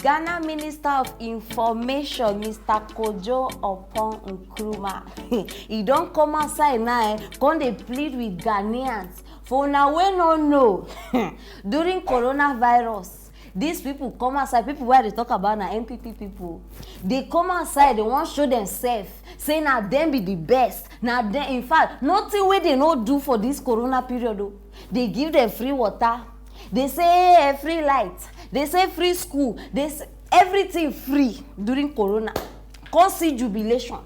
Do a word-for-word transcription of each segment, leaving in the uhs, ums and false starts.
Ghana Minister of Information, Mister Kojo Oppong Nkrumah, he don come outside now, eh, come dey plead with Ghanaians. For una wey no know, during coronavirus, these people come outside, people wey I dey talk about na N P P people. They come outside, they wan show themselves, say na dem be the best. Na dem, in fact, nothing wey they no do for this corona period o. They give them free water, they say, eh, free light, they say free school, they say everything free during corona. Come see jubilation.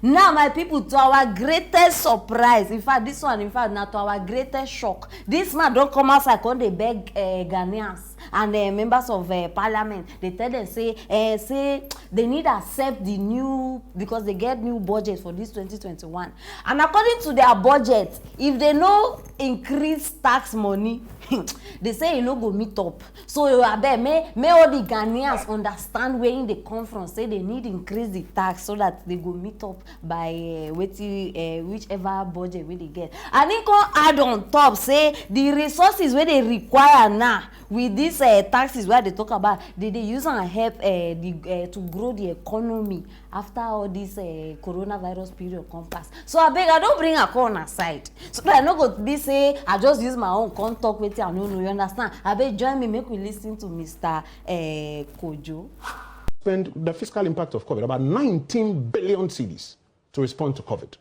Now, my people, to our greatest surprise, in fact, this one, in fact, na to our greatest shock, this man don come outside, come dey beg, eh, Ghanaians and, eh, members of, eh, parliament. They tell them say, eh, say they need accept the new, because they get new budget for this twenty twenty-one. And according to their budget, if they no increase tax money, they say e no go meet up. So abeg, may, may all the Ghanaians understand where they come from, say they need increase the tax so that they go meet up by, eh, wetin, eh, whichever budget wey they get. And he come add on top say the resources wey they require now with these, eh, taxes wey I dey talk about, they dey use am help, eh, the, eh, to grow the economy after all this, eh, coronavirus period come pass. So abeg, I don bring am come una side so that I no go be say I just use my own come talk wetin I no know. You understand? Abeg, join me, make we listen to Mister, eh, Kojo. Spend the fiscal impact of COVID, about nineteen billion cedis to respond to COVID.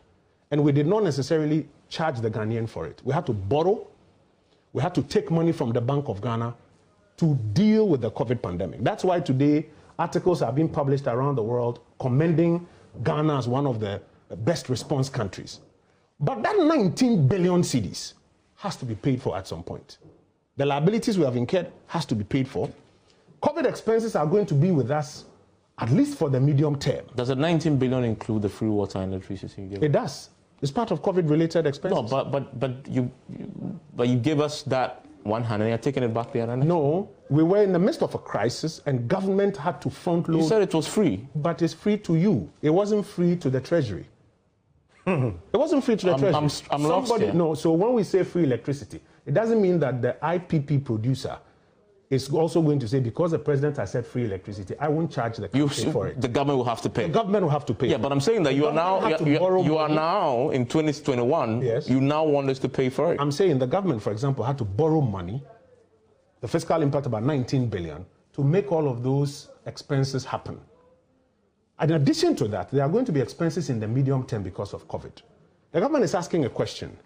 And we did not necessarily charge the Ghanaian for it. We had to borrow, we had to take money from the Bank of Ghana to deal with the COVID pandemic. That's why today articles are being published around the world commending Ghana as one of the best response countries. But that nineteen billion cedis has to be paid for at some point. The liabilities we have incurred has to be paid for. COVID expenses are going to be with us at least for the medium term. Does the nineteen billion include the free water and electricity you gave? It does. It's part of COVID-related expenses. No, but but but you, you but you gave us that one hundred and you're taking it back the other. No, we were in the midst of a crisis, and government had to front load. You said it was free, but it's free to you. It wasn't free to the treasury. It wasn't free to the I'm, treasury. I'm, I'm lost Somebody, here. No, so when we say free electricity, it doesn't mean that the I P P producer is also going to say, because the president has said free electricity, I won't charge the You, country for it. The government will have to pay. The government will have to pay. Yeah, but I'm saying that you are now Government had you, to you, borrow you are money. Now in twenty twenty-one. Yes. You now want us to pay for it. I'm saying the government, for example, had to borrow money, the fiscal impact about nineteen billion, to make all of those expenses happen. In addition to that, there are going to be expenses in the medium term because of COVID. The government is asking a question.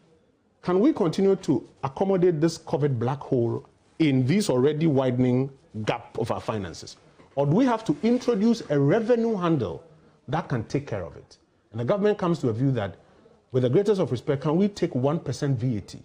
Can we continue to accommodate this COVID black hole in this already widening gap of our finances? Or do we have to introduce a revenue handle that can take care of it? And the government comes to a view that, with the greatest of respect, can we take one percent V A T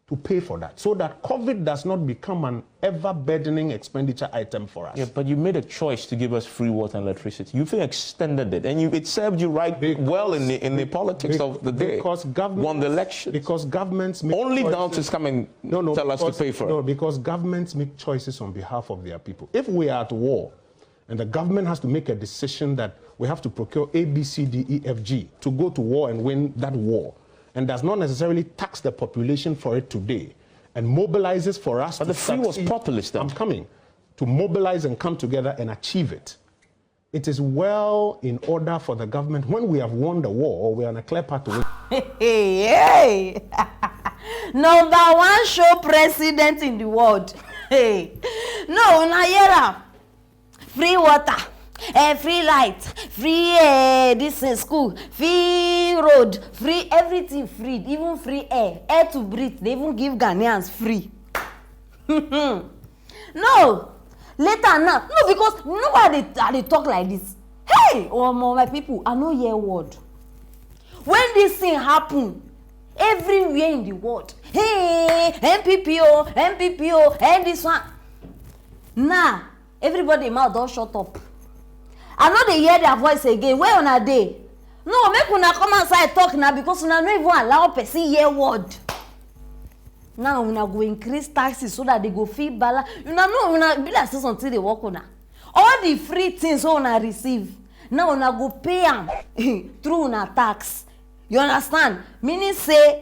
to pay for that, so that COVID does not become an ever-burdening expenditure item for us? Yeah, but you made a choice to give us free water and electricity. You've extended it, and you, it served you right well in the in the politics of the day. Because government Won the election. Because governments make Only choices. Now to come and No, no, tell us to because- pay for No, it. Because governments make choices on behalf of their people. If we are at war, and the government has to make a decision that we have to procure A, B, C, D, E, F, G to go to war and win that war, and does not necessarily tax the population for it today, and mobilizes for us But to the free was succeed. populist then. I'm coming. To mobilize and come together and achieve it. It is well in order for the government, when we have won the war or we are on a clear path to win. Hey, hey. Number one show president in the world. Hey. No, una hear am. Free water, eh, free light, free, eh, this, eh, school, free road, free everything, free, even free air, air to breathe. They even give Ghanaians free. No, later now, no, because you know why I dey I dey talk like this. Hey, omo, my people, I no hear word. When this thing happen, everywhere in the world, hey, N P P o, N P P o, and this one. Now, everybody mouth don shut up. I no dey hear their voice again. Where una dey? No, make una come outside talk now, because una no even allow person hear word. Now una go increase taxes so that they go fit balance. Una know, una be like say something dey work una. All the free things wey una receive, now una go pay am through una tax. You understand? Meaning say,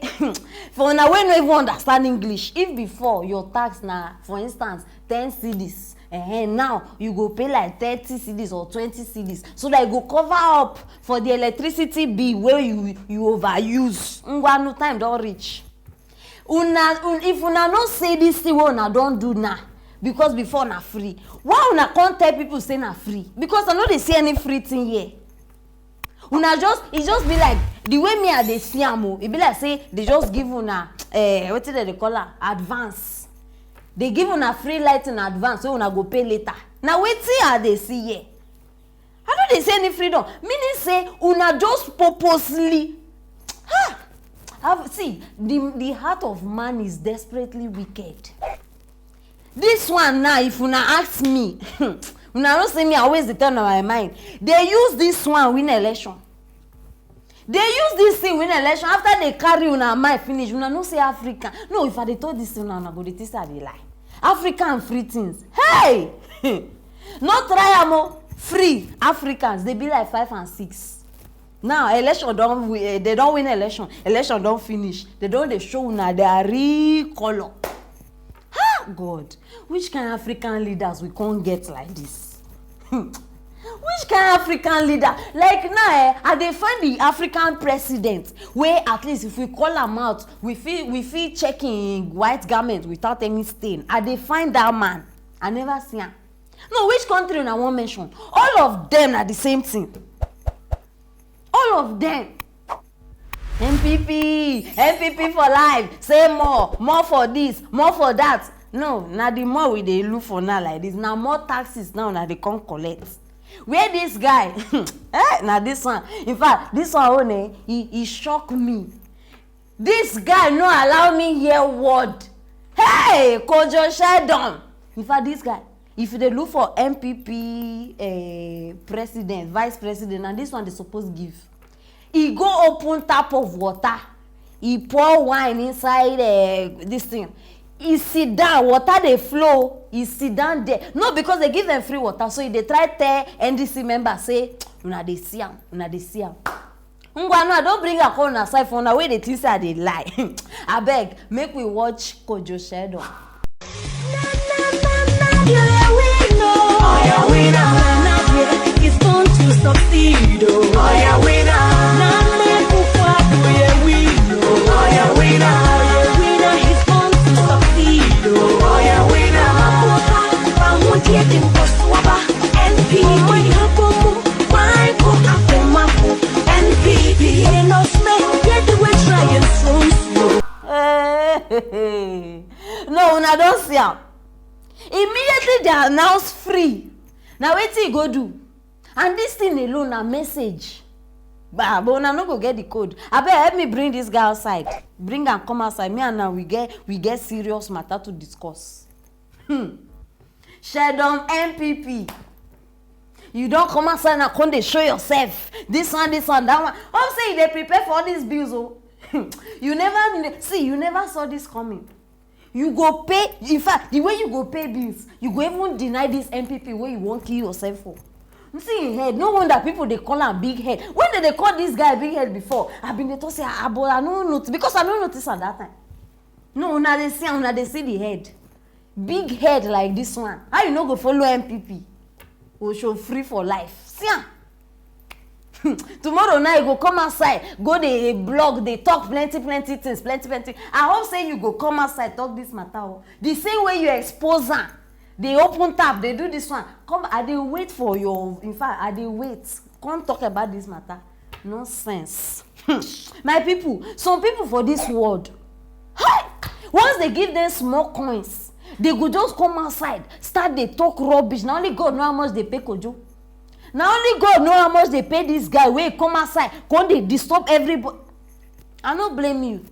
for una wey no even understand English, if before your tax na, for instance, ten cedis, eh, now you go pay like thirty cedis or twenty cedis, so that you go cover up for the electricity bill wey you you overuse. Ngwanu, time don reach. Una un, if una no say this thing wey una don do now, because before na free, why una come tell people say na free? Because I no dey see any free thing here. Una just, e just be like, the way me I dey see am o, e be like say they just give una, eh, wetin dem dey call am, advance. They give una free light in advance, so una go pay later. Na wetin I dey see here. I no dey see any freedom. Meaning say una just purposely, ha, have, see, the the heart of man is desperately wicked. This one now, if una ask me, una no see me, I always dey tell una my mind. They use this one win election. They use this thing win election. After they carry una mind finish, una no say Africa. No, if I dey talk this thing now, una go dey think say I dey lie. African free things. Hey! No try am o. Free Africans, they be like five and six. Now election don wi- eh, they don win election. Election don finish. They don dey show una their real color. Ha, God, which kind African leaders we come get like this? Hmm. Which kind African leader? Like now, eh, I dey find the African president wey at least if we call am out, we fit we fit check him white garment without any stain. I dey find that man. I never see am. No, which country una wan mention? All of them na the same thing. All of them. N P P, N P P for life. Say more, more for this, more for that. No, na the more we dey look for now like this. Na more taxes now na dey come collect. Where this guy? Eh, na this one. In fact, this one own, eh, e e shock me. This guy no allow me hear word. Hey, Kojo Shedon. In fact, this guy, if you dey look for N P P, eh, president, vice president, na this one they suppose give. He go open tap of water. He pour wine inside, eh, this thing. He sit down, water dey flow. He sit down there. No, because they give them free water, so he dey try tell N D C member say, "Una dey see am, una dey see am." Ngwanu, I don bring am come una side for una wey dey think say I dey lie. Abeg, make we watch Kojo Shedon. Oya winner. It's fun to succeed, oh. Oya winner. Na me kukwa kuye win, oh. Oya winner. Oya winner, it's fun to succeed, oh. Oya winner. Makoka, pamoja kimkoswaba, N P P. Oya bomo, why go after Mako, N P P. Enos me, yet we try and so slow. No, una don see am. Immediately they announce free. Na wetin e go do? And this thing alone na message. Bah, but una no go get the code. Abeg, help me bring this guy outside. Bring am come outside. Me and now we get we get serious matter to discuss. Hmm. Shedon N P P. You don come outside now, come dey show yourself. This one, this one, that one. Hope say you dey prepare for all these bills o. You never kn- see, you never saw this coming. You go pay, in fact, the way you go pay bills, you go even deny this N P P wey you wan kill yourself for. You see him head, no wonder people dey call am big head. When they dey call this guy big head before, I been dey talk say, "Ah, but I no notice," because I no notice am that time. No, una dey see am, una dey see the head. Big head like this one. How you no go follow N P P? Osho free for life. See am. Tomorrow night you go come outside, go dey blog, dey talk plenty plenty things, plenty plenty. I hope say you go come outside talk this matter o. The same way you expose am, dey open tap, dey do this one. Come, I dey wait for your, in fact, I dey wait. Come talk about this matter. Nonsense. My people, some people for this world, hey, once they give them small coins, they go just come outside, start dey talk rubbish. Na only God know how much they pay Kojo. Na only God know how much they pay this guy wey come outside, come dey disturb everybody. I no blame you.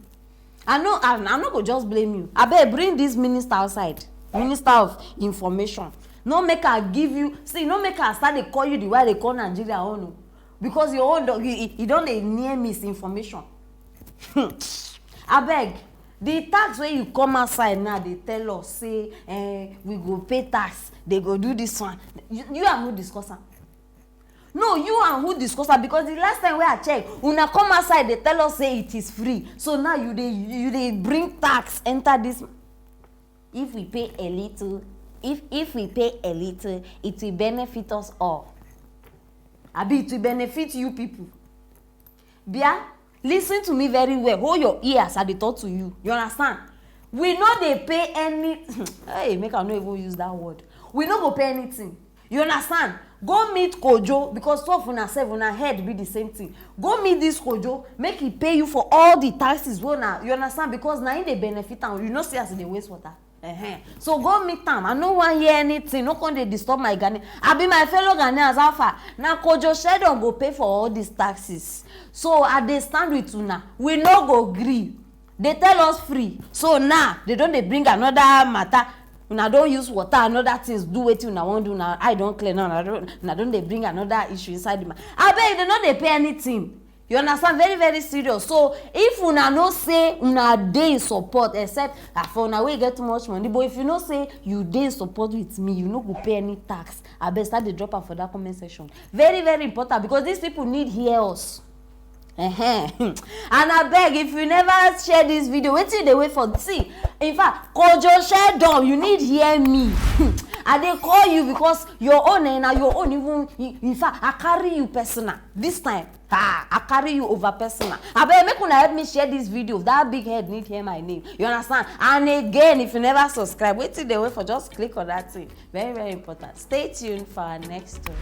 I no, I, I no go just blame you. Abeg, bring this minister outside. Minister of information. No make I give you, see, no make I start dey call you the way they call Nigeria own o. Because your own don, e, e, e don dey near misinformation. Abeg, the tax wey you come outside now dey tell us say, eh, we go pay tax, they go do this one. You, you and who discuss am? No, you and who discuss am? Because the last time wey I check, una come outside dey tell us say it is free. So now you dey, you dey bring tax enter this. If we pay a little, If if we pay a little, it will benefit us all. Abi it will benefit you people. Bia, listen to me very well. Hold your ears as I dey talk to you. You understand? We no dey pay any hey, make I no even use that word. We no go pay anything. You understand? Go meet Kojo because two of una sef una head be the same thing. Go meet this Kojo, make he pay you for all the taxes wey una, you understand, because na him dey benefit am. You know say as e dey waste water. Uh-huh. So go meet am. I no wan hear anything. No come dey disturb my Ghanaian. Abi my fellow Ghanaians, how far? Na Kojo Sheldon go pay for all these taxes. So I dey stand with una. We no go gree. Dey tell us free. So now they don dey bring another matter. Una don use water and other things do wetin una wan do. Una eye don clear now. Una don una don dey bring another issue inside the matter. Abeg, they no dey pay anything. You understand? Very very serious. So if una know say una dey in support, except ah, for una wey get too much money, but if you know say you dey in support with me, you no go pay any tax. Abeg, start dey drop am for that comment section. Very very important because these people need hear us. Uh-huh. And abeg, if you never share this video, wetin you dey wait for? See, in fact, Kojo Sheldon, you need hear me. I dey call you because your own eh, na your own even. In fact, I carry you personal this time. Ah, I carry you over personal. Abeg, make una help me share this video. That big head need hear my name. You understand? And again, if you never subscribe, wetin you dey wait for? Just click on that thing. Very very important. Stay tuned for our next story.